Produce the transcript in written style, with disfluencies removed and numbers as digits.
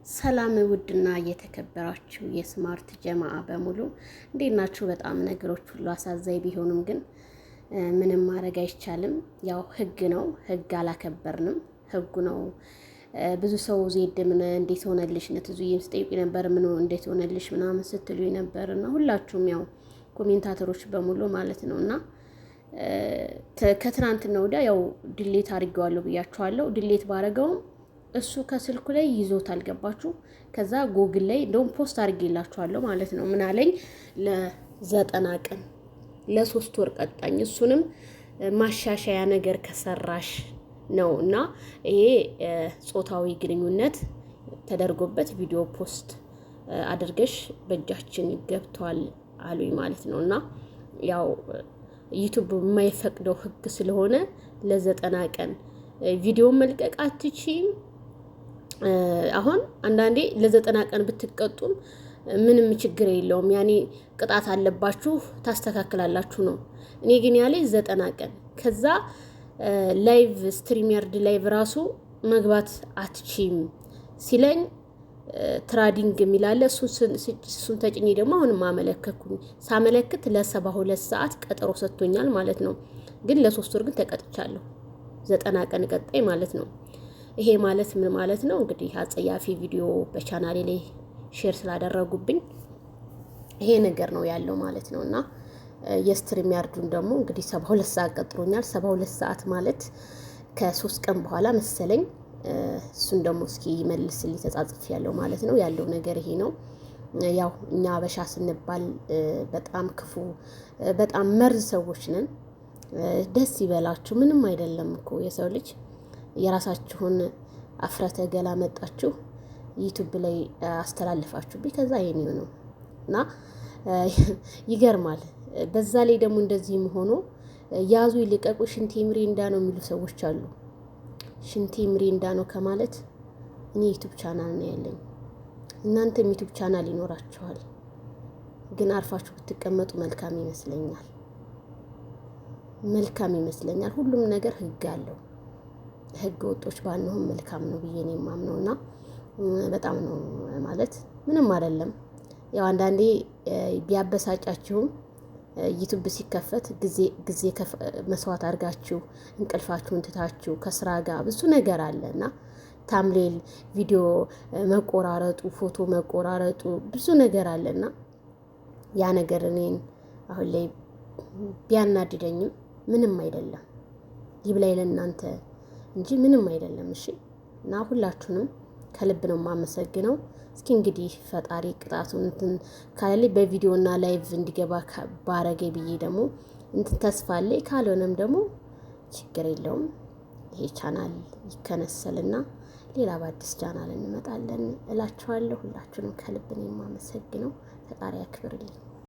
ሰላም ውድና እየተከበራችሁ የስማርት ጀማአ በሙሉ እንዴት ናችሁ? በጣም ነገሮች ሁሉ አሳዛኝ ቢሆኑም ግን ምንም ማድረግ አይቻልም። ያው ህግ ነው፣ ህግ አላከበርንም። ህጉ ነው። ብዙ ሰው ዜድ ምን እንዴት ሆነልሽ ነትዙዬም ስጠይቁ ነበር። ምን እንዴት ሆነልሽ ምናምን ስትሉ ነበር እና ሁላችሁም ያው commentator ኦች በሙሉ ማለት ነው እና ከትናንትና ወዲያ ያው delete አድርጌዋለሁ ብያችኋለሁ። Delete ባረገውም እሱ ከስልኩ ላይ ይዞት አልገባችሁ። ከዛ ጎግል ላይ እንደውም post አድርጌላችኋለሁ ማለት ነው። ምን አለኝ ለ90 ቀን ለ3 ወር ቀጣኝ። እሱንም ማሻሻያ ነገር ከሰራሽ ነው እና ይሄ ጾታዊ ግንኙነት ተደርጎበት ቪዲዮ post አድርገሽ በእጃችን ገብቷል አሉኝ ማለት ነው። እና ያው YouTube የማይፈቅደው ህግ ስለሆነ ለ90 ቀን ቪዲዮ መልቀቅ አትችይም። አሁን አንዳንዴ ለ90 ቀን ብትቀጡም ምንም ችግር የለውም። ያኔ ቅጣት አለባችሁ ታስተካክላላችሁ ነው። እኔ ግን ያለኝ 90 ቀን፣ ከዛ live StreamYard live ራሱ መግባት አትችይም ሲለኝ trending የሚል አለ፣ እሱን ተጭኜ ደግሞ አሁንም አመለከትኩኝ። ሳመለክት ለ72 ሰዓት ቀጠሮ ሰጥቶኛል ማለት ነው። ግን ለ3 ወር ግን ተቀጥቻለሁ። 90 ቀን ቀጣይ ማለት ነው። ይሄ ማለት ምን ማለት ነው? እንግዲህ አጸያፊ ቪዲዮ በቻናሌ ላይ share ስላደረጉብኝ ይሄ ነገር ነው ያለው ማለት ነው። እና የ StreamYard ኡን ደግሞ እንግዲህ 72 ሰዓት ቀጥሮኛል። 72 ሰዓት ማለት ከ3 ቀን በኋላ መሰለኝ። እሱን ደግሞ እስኪ መልስልኝ ተጻጽፍ ያለው ማለት ነው። ያለው ነገር ይሄ ነው። ያው እኛ አበሻ ስንባል በጣም ክፉ፣ በጣም መርዝ ሰዎች ነን። ደስ ይበላችሁ። ምንም አይደለም እኮ የሰው ልጅ የራሳችሁን አፍረተ ገላ መጣችሁ YouTube ላይ አስተላልፋችሁብኝ ከዛ የኔው ነው እና ይገርማል። በዛ ላይ ደግሞ እንደዚህም ሆኖ ያዙ ይልቀቁ ሽንቴ ምሪንዳ ነው የሚሉ ሰዎች አሉ። ሽንቴ ምሪንዳ ነው ከማለት እኔ YouTube channel ነው ያለኝ። እናንተም YouTube channel ይኖራችኋል። ግን አርፋችሁ ብትቀመጡ መልካም ይመስለኛል። መልካም ይመስለኛል። ሁሉም ነገር ህግ አለው። ህገ ወጦች ባንሆን መልካም ነው ብዬ ነው የማምነው። እና በጣም ነው ማለት ምንም አይደለም። ያው አንዳንዴ ቢያበሳጫችሁም YouTube ሲከፈት ጊዜ ጊዜ መስዋዕት አድርጋችሁ እንቅልፋችሁን ትታችሁ ከስራ ጋር ብዙ ነገር አለ እና thumbnail፣ ቪዲዮ መቆራረጡ፣ ፎቶ መቆራረጡ ብዙ ነገር አለና ያ ነገር እኔን አሁን ላይ ቢያናድደኝም ምንም አይደለም። ይብላኝ ለእናንተ እንጂ ምንም አይደለም። እሺ እና ሁላችሁንም ከልብ ነው የማመሰግነው። እስኪ እንግዲህ ፈጣሪ ቅጣቱን እንትን ካለልኝ በቪዲዮና live እንዲገባ ባረገ ብዬ ደግሞ እንትን ተስፋ አለኝ። ካልሆነም ደግሞ ችግር የለውም። ይሄ ቻናል ይከነሰልና ሌላ በአዲስ ቻናል እንመጣለን እላችኋለሁ። ሁላችሁንም ከልብ ነው የማመሰግነው። ፈጣሪ ያክብርልኝ።